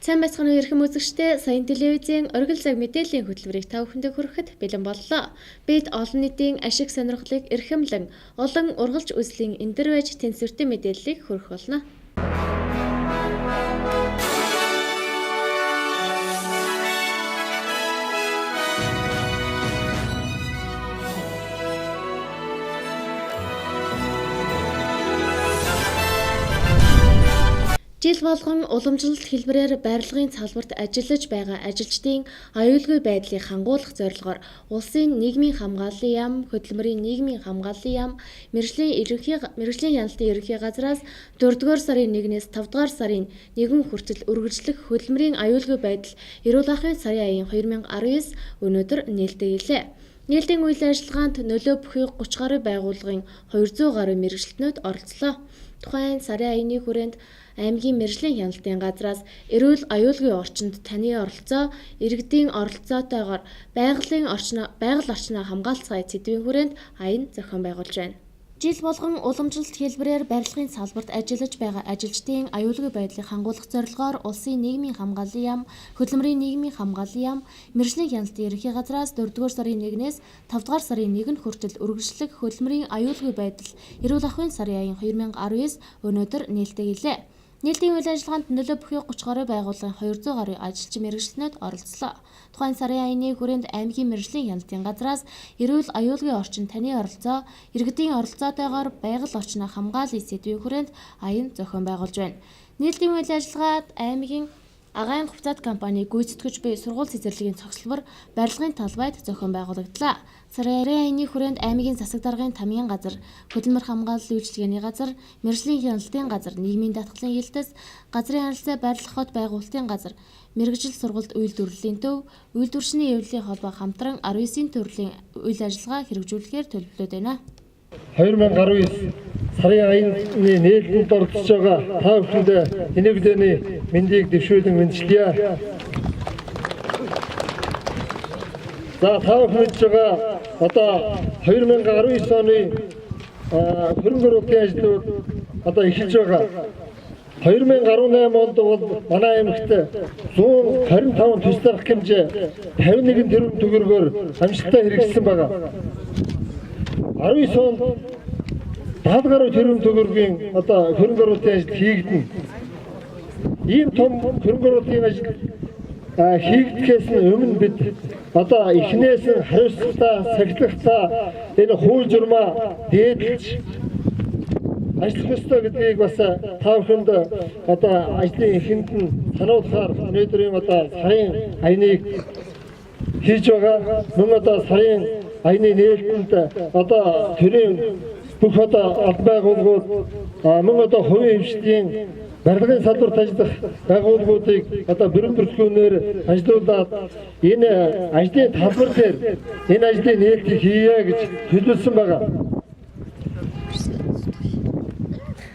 Сайн байцгаана уу эрхэм үзэгчдээ, саяын телевизийн оргил цаг мэдээллийн хөтөлбөрийг та бүхэндээ хүрэхэд бэлэн боллоо. Бид олон нийтийн ашиг сонирхлыг эрхэмлэн олон ургалж үзлийн эндэр байж тэнцвэртэй мэдээллийг хүргэх болно. Жил болгон уламжлалт хэлбэрээр барилгын салбарт ажиллаж байгаа ажилчдын аюулгүй байдлыг хангуулах зорилгоор Улсын нийгмийн хамгааллын яам, Хөдөлмөрийн нийгмийн хамгааллын яам, мэргэжлийн хяналтын ерөнхий газраас 4-р сарын 1-ээс 5-р сарын 1 хүртэл үргэлжлэх хөдөлмөрийн аюулгүй байдал эрүүл ахуйн сарын аян 2019 өнөөдөр нээлттэй гэлээ. Нээлтийн үйл ажиллагаанд нөлөө бүхий 30 гаруй байгууллагын 200 гаруй мэргэжилтнүүд оролцлоо. Тухайн сарын аяны хүрээнд аймгийн мэргэжлийн хяналтын газраас эрүүл аюулгүй орчинд таны оролцоо, иргэдийн оролцоотойгоор байгаль орчноо хамгаалцгаая сэдвийн хүрээнд аян зохион байгуулж байна. Жил болгон уламжлалт хэлбэрээр барилгын салбарт ажиллаж байгаа ажилчдын аюулгүй байдлыг хангуулах зорилгоор Улсын нийгмийн хамгааллын яам, Хөдөлмөрийн нийгмийн хамгааллын яам, мэргэжлийн хяналтын ерөнхий газраас 4-р сарын 1-ээс 5-р сарын 1 хүртэл үргэлжлэх хөдөлмөрийн аюулгүй байдал эрүүл ахуйн сарын аян 2019 өнөөдөр нээлттэй гэлээ. Нээлтийн үйл ажиллагаанд нөлөө бүхий 30 гаруй байгууллагын 200 гаруй ажилчин мэргэжилтнүүд оролцлоо. Тухайн сарын аяны хүрээнд аймгийн мэргэжлийн хяналтын газраас эрүүл аюулгүй орчин таны оролцоо, иргэдийн оролцоотойгоор байгаль орчноо хамгаалъя сэдвийн хүрээнд аян зохион байгуулж байна. Нээлтийн үйл ажиллагаад аймгийн Агаан хувьцаат компани гүйцэтгэж буй сургууль цэцэрлэгийн цогцлбор барилгын талбайд зохион байгуулагдлаа. Сарын аяны хүрээнд аймгийн засаг даргын тамийн газар, хөдөлмөр хамгаалал үйлчилгээний газар, мэргэжлийн хяналтын газар, нийгмийн даатгалын хэлтэс, газрын харилцаа барилга хот байгуулалтын газар, мэргэжил сургалт үйлдвэрлэлийн төв, үйлдвэрчний эвлэлийн холбоо хамтран 19 төрлийн үйл ажиллагаа хэрэгжүүлэхээр төлөвлөд байна. 2019 сарын аяны нээлтэнд оролцож байгаа та бүхэндээ энэ өглөөний мэндийг дэвшүүлэн мэндчилье. За та бүхэн мэдж байгаа одоо 2019 оны хөрөнгө оруулалтын ажлууд одоо эхэлж байгаа. 2018 онд бол манай аймагт 125 төс дарах хэмжээ 51 тэрбум төгрөгөөр амжилттай хэрэгжсэн байгаа. 19 онд 70 гаруй тэрбум төгрөгийн одоо хөрөнгө оруулалтын ажил хийгдэнэ. Ийм том хөрөнгө оруулалтын ажил хийгдэхээс нь өмнө бид одоо эхнээс нь хариуцлагатай, сахилгатай энэ хууль журмаа дээдэлж ажиллах ёстой гэдгийг бас та бүхэнд одоо ажлын эхэнд нь сануулахаар өнөөдрийн одоо сарын аяныг хийж байгаа. Мөн одоо сарын аяны нээлтэнд одоо төрийн бүх одоо албан байгууллагууд мөн одоо хувийн хвшлийн барилгын салбарт ажиллах байгууллагуудыг одоо бүрэн бүртгүүнээр ажилуулад энэ ажлын талбар дээр энэ ажлын нээлтийг хийе гэж төлөвлөсөн байгаа.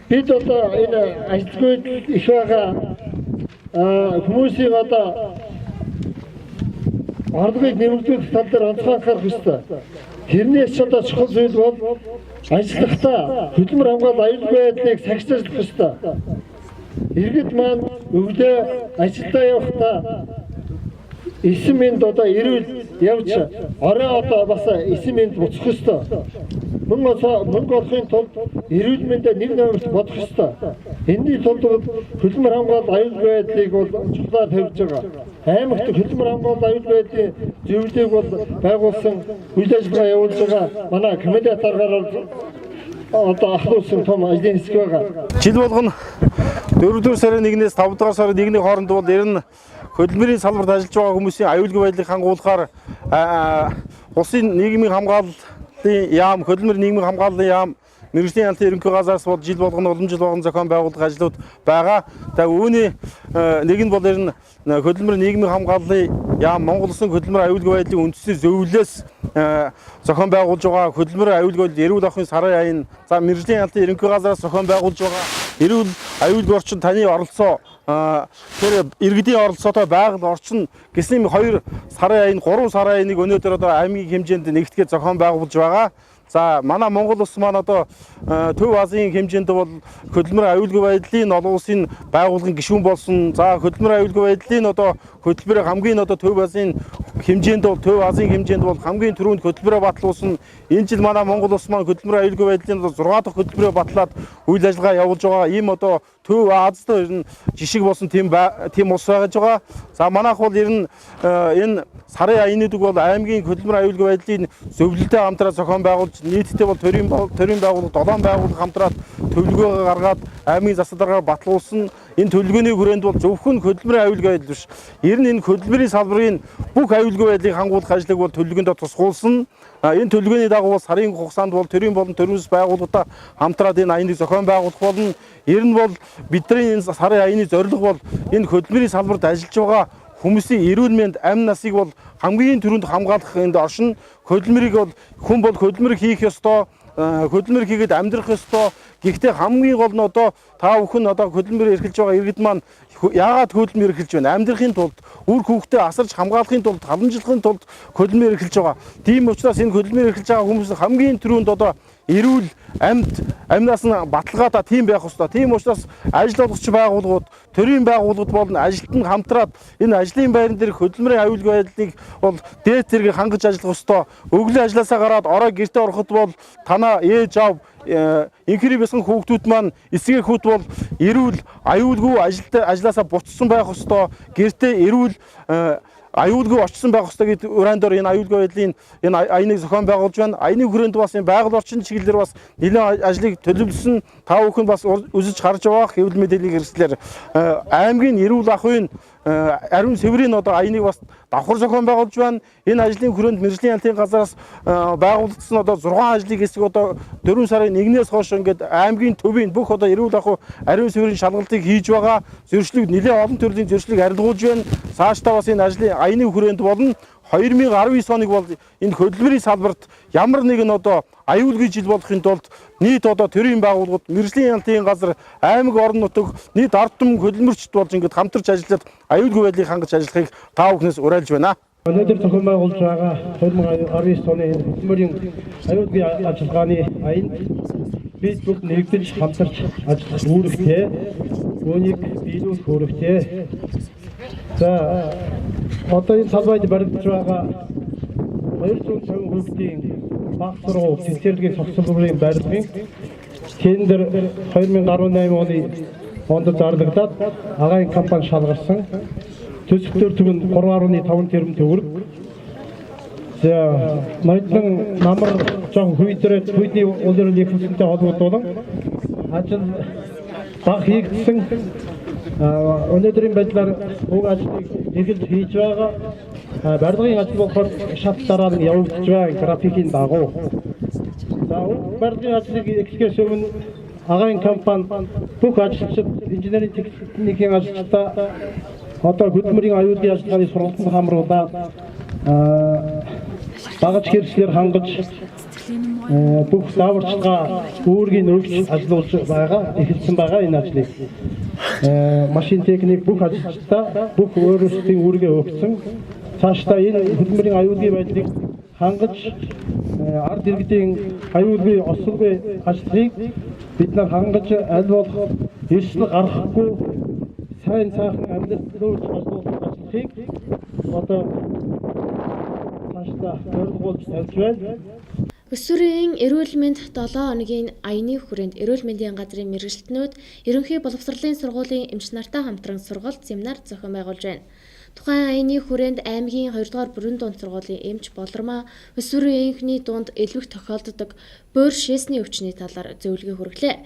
Бид одоо энэ ажилгүй их байгаа хүмүүсийн одоо орлогыг нэмэгдүүлэх тал дээр онцгой анхаарах ёстой. Тэрнээс ч одоо чухал зүйл бол ажиллахдаа хөдөлмөр хамгаалал аюулгүй байдлыг сахиж ажиллах ёстой. Иргэд маань өглөө ажилдаа явахдаа 9 минут одоо эрүүл явж орой одоо бас 9 минут буцах ёстой. Мөнгө олохын тулд эрүүл мэндээ нэг номерт бодох ёстой. Энэний тулд бол хөдөлмөр хамгаалал аюулгүй байдлыг бол чухлаар тавьж байгаа. Аймагт хөдөлмөр хамгаалал аюулгүй байдлын зөвлөлийг бол байгуулсан үйл ажиллагаа явуулж байгаа манай комитет даргаар одоо ахлуулсан том ажлын хэсэг байгаа. Жил болгоно 4-р сарын 1-ээс 5-р сарын 1-ний хооронд бол ер нь хөдөлмөрийн салбарт ажиллаж байгаа хүмүүсийн аюулгүй байдлыг хангуулахаар улсын нийгмийн хамгааллын яам, хөдөлмөрийн нийгмийн хамгааллын яам, мэргэжлийн хяналтын ерөнхий газраас бол жил болгоно уламжлал болгон зохион байгуулах ажлууд байгаа. За үүний нэг нь бол ер нь хөдөлмөрийн нийгмийн хамгааллын яам, Монгол Улсын хөдөлмөр аюулгүй байдлын үндэсний зөвлөлөөс зохион байгуулж байгаа хөдөлмөрийн аюулгүй байдал эрүүл ахуйн сарын аян, за мэргэжлийн хяналтын ерөнхий газраас зохион байгуулж байгаа эрүүл аюулгүй орчин таны оролцоо, тэр иргэдийн оролцоотой байгаль орчин гэсэн 2 сарын аян, 3 сарын аяныг өнөөдөр одоо аймгийн хэмжээнд нэгтгэхэд зохион байгуулж байгаа. За манай Монгол улс маань одоо Төв Азийн хэмжээнд бол хөдөлмөрийн аюулгүй байдлын олон улсын байгууллагын гишүүн болсон. За хөдөлмөрийн аюулгүй байдлын одоо хөтөлбөрийг хамгийн одоо Төв Азийн хэмжээнд бол Төв Азийн хэмжээнд бол хамгийн түрүүнд хөтөлбөрөө батлуулсан. Энэ жил манай Монгол улс маань хөдөлмөрийн аюулгүй байдлын одоо 6 дахь хөтөлбөрөө батлаад үйл ажиллагаа явуулж байгаа. Ийм одоо Төв Азад ер нь жишг болсон тийм улс байж байгаа. За манайх бол ер нь энэ сарын аяны дүг бол аймгийн хөдөлмөрийн аюулгүй байдлын зөвлөлтөй хамтраа зохион байгуулж нийтдээ бол төрийн байгууллага 7 байгууллага хамтраад төлөвлөгөөгөө гаргаад аймгийн засаг даргаар батлуулсан. Энэ төлөвлөгөөний хүрээнд бол зөвхөн хөдөлмөрийн аюулгүй байдал биш. Ер нь энэ хөдөлмөрийн салбарын бүх аюулгүй байдлыг хангуулах ажлыг бол төлөвлөгөөндөө тусгуулсан. Энэ төлөвлөгөөний дагуу сарын хугацаанд бол төрийн болон төрийн байгууллагуудаа хамтраад энэ аяны зохион байгуулах болно. Ер нь бол бидний энэ сарын аяны зорилго бол энэ хөдөлмөрийн салбарт ажиллаж байгаа хүмүүсийн эрүүл мэнд, амь насыг бол хамгийн түрүүнд хамгаалах энд оршин. Хөдөлмөрийг бол хүн бол хөдөлмөр хийх ёстой, хөдөлмөр хийгээд амьдрах ёстой. Гэхдээ хамгийн гол нь одоо та бүхэн одоо хөдөлмөр эрхэлж байгаа иргэд маань яагаад хөдөлмөр эрхэлж байна? Амьдрахын тулд, үр хүүхдээ асарч хамгаалахын тулд, халамжлахын тулд хөдөлмөр эрхэлж байгаа. Тийм учраас энэ хөдөлмөр эрхэлж байгаа хүмүүс хамгийн түрүүнд одоо эрүүл амьд амнаас нь баталгаатай тийм байх ёстой. Тийм учраас ажил олгогч байгууллагууд, төрийн байгууллагууд болон ажилтан хамтраад энэ ажлын байран дээр хөдөлмөрийн аюулгүй байдлыг бол дээд зэрэг хангаж ажиллах ёстой. Өглөө ажлаасаа гараад орой гэртээ ороход бол танаа ээж аав инхри бясхан хүүхдүүд маань эсгээр хүүт бол эрүүл аюулгүй ажилласаа буцсан байх ёстой. Гэртээ эрүүл аюулгүй очсон байх ёстой гэдэг ураан дээр энэ аюулгүй байдлын энэ аяныг зохион байгуулж байна. Аяны хүрээнд бас энэ байгаль орчин чиглэлээр бас нэлээд ажлыг төлөвлөсөн. Та бүхэн бас үзэж харж байгаа хэвлэл мэдээллийн хэрэгслээр аймгийн эрүүл ахуйн ариун цэврийн одоо аяныг бас давхар зохион байгуулж байна. Энэ ажлын хүрээнд мэргэжлийн ялтын газраас байгуулагдсан одоо 6 ажлын хэсэг одоо 4 сарын 1-ээс хойш ингээд аймгийн төвийн бүх одоо эрүүл ахуй ариун цэврийн шалгалтыг хийж байгаа. Зөрчлийг нэлээд олон төрлийн зөрчлийг арилгуулж байна. Цаашдаа бас энэ ажлын аяны хүрээнд болно 2019 оныг бол энэ хөдөлмөрийн салбарт ямар нэгэн одоо аюулгүй жил болохын тулд нийт одоо төрийн байгууллагууд, мэргэжлийн ялтын газар, аймаг орон нутаг, нийт ард түмэн хөдөлмөрчд болж ингээд хамтарч ажиллаад аюулгүй байдлыг хангаж ажиллахыг та бүхнээс уриалж байна. Өнөөдөр зохион байгуулж байгаа 2019 оны хөдөлмөрийн аюулгүй ажиллагааны аянд бид бүгд нэгдэж хамтарч ажиллах үүрэгтэй, үүнийг биелүүлэх үүрэгтэй. За одоо энэ салбарт баригдаж байгаа 250 хүүхдийн баг сургууль цэцэрлэгийн цогцлборын барилгын тендер 2018 оны онд зарлагдаад агаарын компани шалгарсан. Төсөв төр нь 3.5 тэрбум төгрөг. За ноёдлон намар жоохон хүйдрээ хүйдний улирал ихэнхтэй холбогдуулан ажил баг хийгдсэн. Өнөөдрийн байдлаар уг ажлыг эхэлж хийж байгаа. Барилгын ажил болохоор шат дараа нь явагдаж байгаа графикийн дагуу. За уг барилгын ажлыг эхлэхээс өмнө агаарын компани бүх ажилчид, инженерийн техникийн ажилчдаа одоо хөдөлмөрийн аюулгүй ажиллагааны сургалтанд хамруулаад багаж хэрэгслээр хангаж бүх дааварчилгаа үүргийг өгч ажиллуулж байгаа, эхэлсэн байгаа энэ ажлыг. Машин техник бүх ажилчдаа бүх өөрсдийн үүргээ өгсөн. Цаашдаа энэ хөдөлмөрийн аюулгүй байдлыг хангаж ард иргэдийн аюулгүй осолгүй ажлыг бид нар хангаж аль болох эрсдэл гаргахгүй сайн сайхан амьдрал ажиллахыг одоо цаашдаа зорилгоулж тавьж байна. Өсвөрийн эрүүл мэнд 7 хоногийн аяны хүрээнд эрүүл мэндийн газрын мэргэжилтнүүд ерөнхий боловсролын сургуулийн эмч нартай хамтран сургалт семинар зохион байгуулж байна. Тухайн аяны хүрээнд аймгийн 2 дугаар бүрэн дунд сургуулийн эмч Болормаа өсвөрийн энхний дунд элвэх тохиолддог бөөр шээсний өвчний талаар зөвлөгөө хүргэлээ.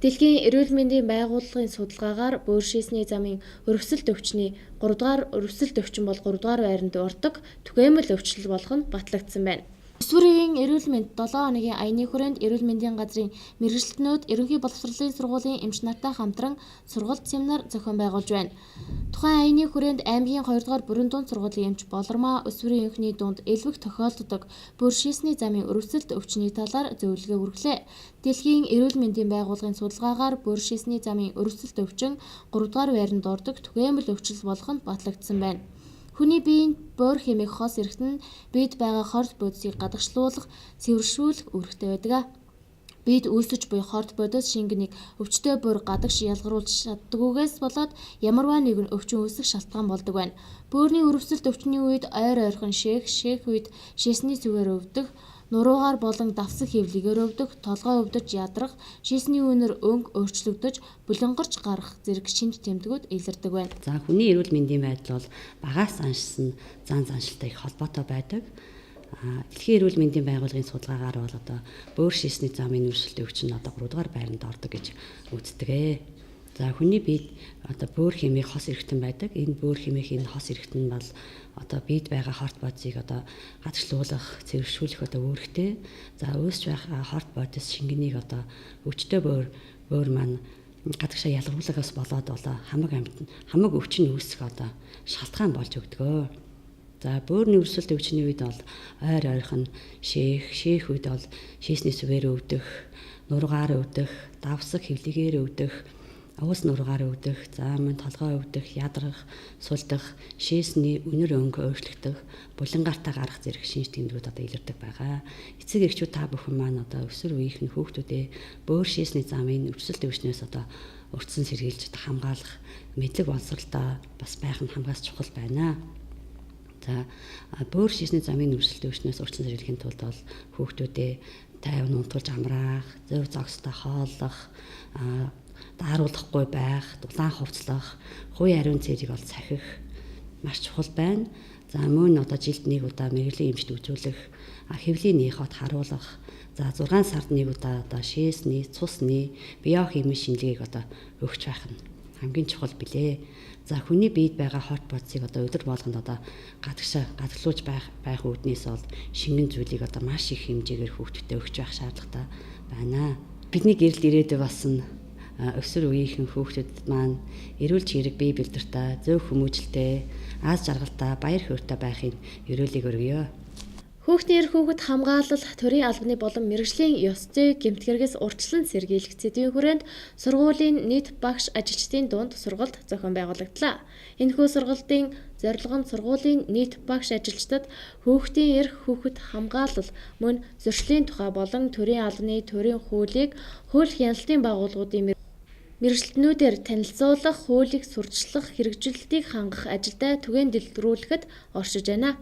Дэлхийн эрүүл мэндийн байгууллагын судалгаагаар бөөр шээсний замын өрөвсөлт өвчний 3 дугаар өрөвсөлт өвчин бол 3 дугаар байранд ордог түгээмэл өвчлөл болох нь батлагдсан байна. Өсвөрийн эрүүл мэнд 7 хоногийн аяны хүрээнд эрүүл мэндийн газрын мэргэжилтнүүд ерөнхий боловсролын сургуулийн эмч нартай хамтран сургалт семинар зохион байгуулж байна. Тухайн аяны хүрээнд аймгийн 2 дугаар бүрэн дунд сургуулийн эмч Болормаа өсвөрийн энхний дунд элвэх тохиолддог бөөр шээсний замын өрөвсөлт өвчний талаар зөвлөгөө хүргэлээ. Дэлхийн эрүүл мэндийн байгууллагын судалгаагаар бөөр шээсний замын өрөвсөлт өвчин 3 дугаар байранд ордог түгээмэл өвчлөл болох нь батлагдсан байна. Хүний биеийн бөөр хэмээх хос эрхтэн нь биед байгаа хорт бодисыг гадагшлуулах, цэвэршүүлэх үүрэгтэй байдаг. Биед үүсэж буй хорт бодис шингэнийг өвчтөй бөөр гадагш ялгаруулж чаддаггүйгээс болоод ямарваа нэгэн өвчин үүсэх шалтгаан болдог байна. Бөөрийн өрөвсөлт өвчний үед ойр ойрхон шээх, шээх үед шээсний зүгээр өвдөх, нуруугаар болон давсах хэвлийгээр өвдөх, толгой өвдөж ядрах, шээсний үнэр өнгө өөрчлөгдөж, булангарч гарах зэрэг шинж тэмдгүүд илэрдэг байна. За, хүний эрүүл мэндийн байдал бол багаас заншсан зан заншилтай их холбоотой байдаг. Дэлхийн эрүүл мэндийн байгууллагын судалгаагаар бол одоо бөөр шээсний замын нүрсэлтийн өвчин одоо 3 дугаар байранд ордог гэж үздэг ээ. За, хүний биед одоо бөөр хэмээх хос эрхтэн байдаг. Энэ бөөр хэмээх энэ хос эрхтэн бол одоо биед байгаа хорт бодисыг одоо гадагшлуулах, цэвэршүүлэх одоо үүрэгтэй. За, үүсч байгаа хорт бодис шингэнийг одоо өвчтөй бөөр маань гадагшаа ялгарууллагаас болоод одоо хамаг амьт хамаг өвчин үүсэх одоо шалтгаан болж өгдөг. За, бөөрийн өрсөлд өвчний үед бол ойр ойрхон шээх, шээх үед бол шээсний сүвээр өвдөх, нуруугаар өвдөх, давсах хэвлэгээр өвдөх, уус нуруугаар өвдөх, за мөн толгой өвдөх, ядрах, сулдах, шээсний үнэр өнгө өөрчлөгдөх, булангартаа гарах зэрэг шинж тэмдгүүд одоо илэрдэг байгаа. Эцэг эхчүүд та бүхэн маань одоо өсвөр үеийнх нь хүүхдүүдээ бөөр шээсний замын өрсөлд өвчнөөс одоо урьдчилан сэргийлж хамгаалах мэдлэг боловсролтой бас байх нь хамгаас чухал байна. За, бөөр шээсний замын өрсөлдөөн өвчнөөс урьдчилан сэргийлэхийн тулд бол хүүхдүүдээ тайван унтуулж амраах, зөв зогстой хооллох, дааруулахгүй байх, дулаан хувцлах, хувийн ариун цэрийг бол сахих маш чухал байна. За, мөн одоо жилд нэг удаа мэргэжлийн эмчт үзүүлэх, хэвлийн нөхөд харуулах, за 6 сард нэг удаа одоо шээсний, цусны, биохимийн шинжилгээг одоо өгч байх нь хамгийн чухал билээ. За, хүний биед байгаа хорт бодисыг одоо өдөр болгонд одоо гадагшаа гадагшлуулж байх үүднээс бол шингэн зүйлийг одоо маш их хэмжээгээр хүүхдэд өгч байх шаардлагатай байна. Бидний гэрэлд ирээдүй болсон өсвөр үеийнхэн хүүхдэд маань эрүүл чирэг бие бэлдэртэй, зөв хүмүүжлтэй, аз жаргалтай, баяр хөөртэй байхын ерөөлийг өргөё. Хүүхдийн эрх, хүүхэд хамгаалал, төрийн албаны болон мэргэжлийн ёс зүй гэмт хэрэгээс урьдчилан сэргийлэх сэдвийн хүрээнд сургуулийн нийт багш ажилчдын дунд сургалт зохион байгуулагдлаа. Энэхүү сургалтын зорилго нь сургуулийн нийт багш ажилчдад хүүхдийн эрх, хүүхэд хамгаалал, мөн зөрчлийн тухай болон төрийн албаны, төрийн хуулийг, хууль хяналтын байгууллагуудын мэргэжилтнүүдээр танилцуулах, хуулийг сурталчлах, хэрэгжүүлэлтийг хангах ажилдаа түгээн дэлгэрүүлэхэд оршиж байна.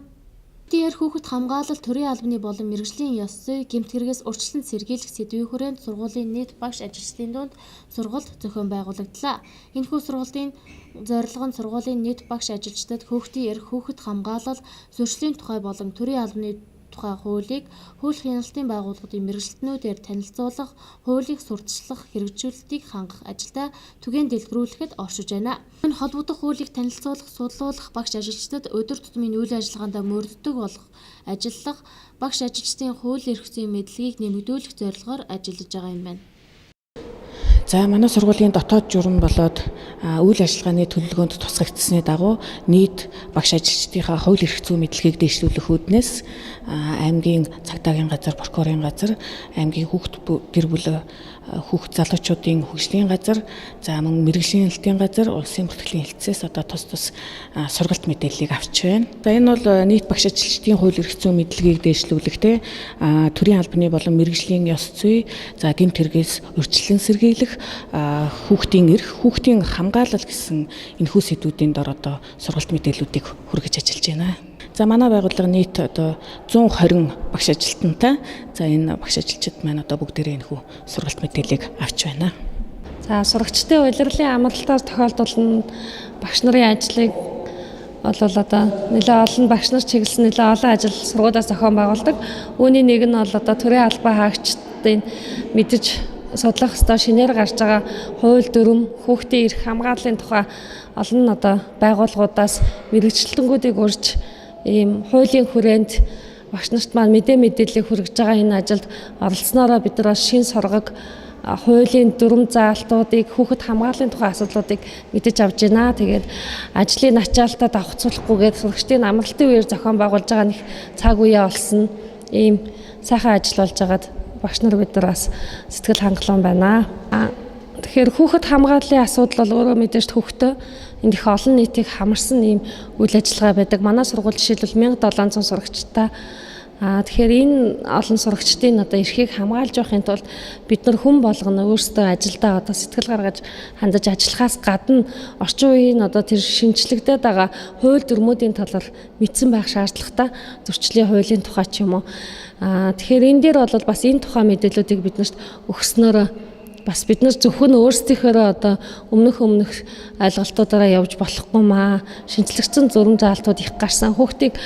Хүүхдийн эрх, хүүхэд хамгаалал, төрийн албаны болон мэргэжлийн ёс зүй гэмт хэрэгээс урьдчилан сэргийлэх сэдвийн хүрээнд сургуулийн нийт багш ажилчдын дунд сургалт зохион байгуулагдлаа. Энэхүү сургалтын зорилго нь сургуулийн нийт багш ажилчдад хүүхдийн эрх, хүүхэд хамгаалал, зөрчлийн тухай болон төрийн албаны тухай хуулийг, хууль хяналтын байгууллагуудын мэргэжилтнүүдээр танилцуулах, хуулийг сурталчлах, хэрэгжүүлэлтийг хангах ажилдаа түгээн дэлгэрүүлэхэд оршиж байна. Энэ холбогдох хуулийг танилцуулах, судлуулах, багш ажилчдад өдөр тутмын үйл ажиллагаандаа мөрддөг болох ажиллах, багш ажилчдын хууль эрх зүйн мэдлэгийг нэмэгдүүлэх зорилгоор ажиллаж байгаа юм байна. За, манай сургуулийн дотоод журам болоод үйл ажиллагааны төлөвлөгөөнд тусгагдсаны дагуу нийт багш ажилчдынхаа хууль эрх зүйн мэдлэгийг дэвшлүүлэх үүднээс аймгийн цагдаагийн газар, прокурорын газар, аймгийн хүүхд гэр бүл хүүхд залуучуудын хөгжлийн газар, за мөн мэргэжлийн хэлтийн газар, улсын бүртгэлийн хэлтсээс одоо тус тус сургалт мэдээллийг авч байна. За, энэ бол нийт багш ажилчдын хууль эрх зүйн мэдлэгийг дэвшлүүлэх, төрийн албаны болон мэргэжлийн ёс зүй, за гэмт хэрэгээс урьдчилан сэргийлэх, хүүхдийн эрх, хүүхдийн хамгаалал гэсэн энэхүү сэдвүүдийн дор одоо сургалт мэдээллүүдийг хүргэж ажиллаж байна. За, манай байгууллага нийт одоо 120 багш ажилтнтай. За, энэ багш ажилчид маань одоо бүгдээрээ энэхүү сургалт мэдээллийг авч байна. За, сурагчдын улирлын амралтаар тохиолдол нь багш нарын ажлыг бол одоо нэлээд олон багш нар чиглэсэн нэлээд олон ажил сургуулиас зохион байгуулдаг. Үүний нэг нь бол одоо төрийн албан хаагчдын мэдэж судлах ёстой шинээр гарч байгаа хууль дүрэм, хүүхдийн эрх хамгааллын тухай олон одоо байгууллагуудаас мэргэжилтэнгүүдийг урьж ийм хуулийн хүрээнд багш нарт маань мэдээллийг хүргэж байгаа энэ ажилд оролцсноороо бид нар бас шин соргог хуулийн дүрэм заалтуудыг, хүүхэд хамгааллын тухай асуудлуудыг мэдэж авч байна. Тэгээд ажлын ачаалтаа давхцуулахгүйгээр сурагчдын амралтын үеэр зохион байгуулж байгаа нэг цаг үеэ олсон ийм сайхан ажил болж байгаад багш нар бид нар бас сэтгэл хангалуун байна. Тэгэхээр хүүхэд хамгааллын асуудал бол өөрөө мэдээж төвхтөө энд их олон нийтийг хамарсан ийм үйл ажиллагаа байдаг. Манай сургууль жишээлбэл 1700 сурагчтай. Тэгэхээр энэ олон сурагчдын одоо эрхийг хамгаалж явахын тулд бид нар хүн болгоно өөрсдөө ажилдаа одоо сэтгэл гаргаж хандаж ажиллахаас гадна орчин үеийн одоо тэр шинжлэгдээд байгаа хууль дүрмүүдийн талаар мэдсэн байх шаардлагатай, зөрчлийн хуулийн тухай ч юм уу. Тэгэхээр энэ дээр бол бас энэ тухай мэдээллүүдийг биднэрт өгснөөрөө бас бид нар зөвхөн өөрсдийнхөөрөө одоо өмнөх ойлголтуудаараа явж болохгүй маа. Шинжлэгдсэн зүрм заалтууд их гарсан. Хүүхдийг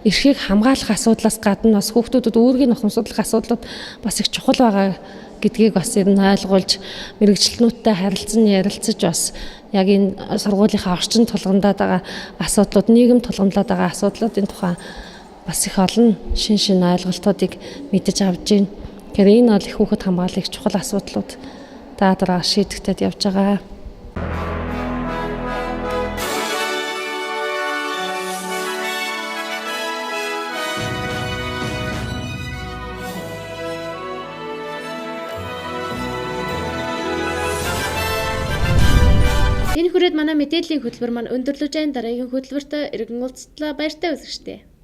эрхийг хамгаалах асуудлаас гадна бас хүүхдүүдэд үүргийг ухамсарлах асуудлууд бас их чухал байгаа гэдгийг бас ер нь ойлгуулж мэргэжилтнүүдтэй харилцан ярилцаж бас яг энэ сургуулийнхаа орчин тулгамдаад байгаа асуудлууд, нийгэм тулгамдлаад байгаа асуудлуудын тухай бас их олон шин ойлголтуудыг мэдэж авч байна. Тэгэхээр энэ бол их хүүхэд хамгаалах чухал асуудлууд дараа шийдэгдээд явж байгаа. Энэ хүрээд манай мэдээллийн хөтөлбөр маань өндөрлөж байна. Дараагийн хөтөлбөрт иргэн уулзтлаа. Баяртай үзэгчдээ.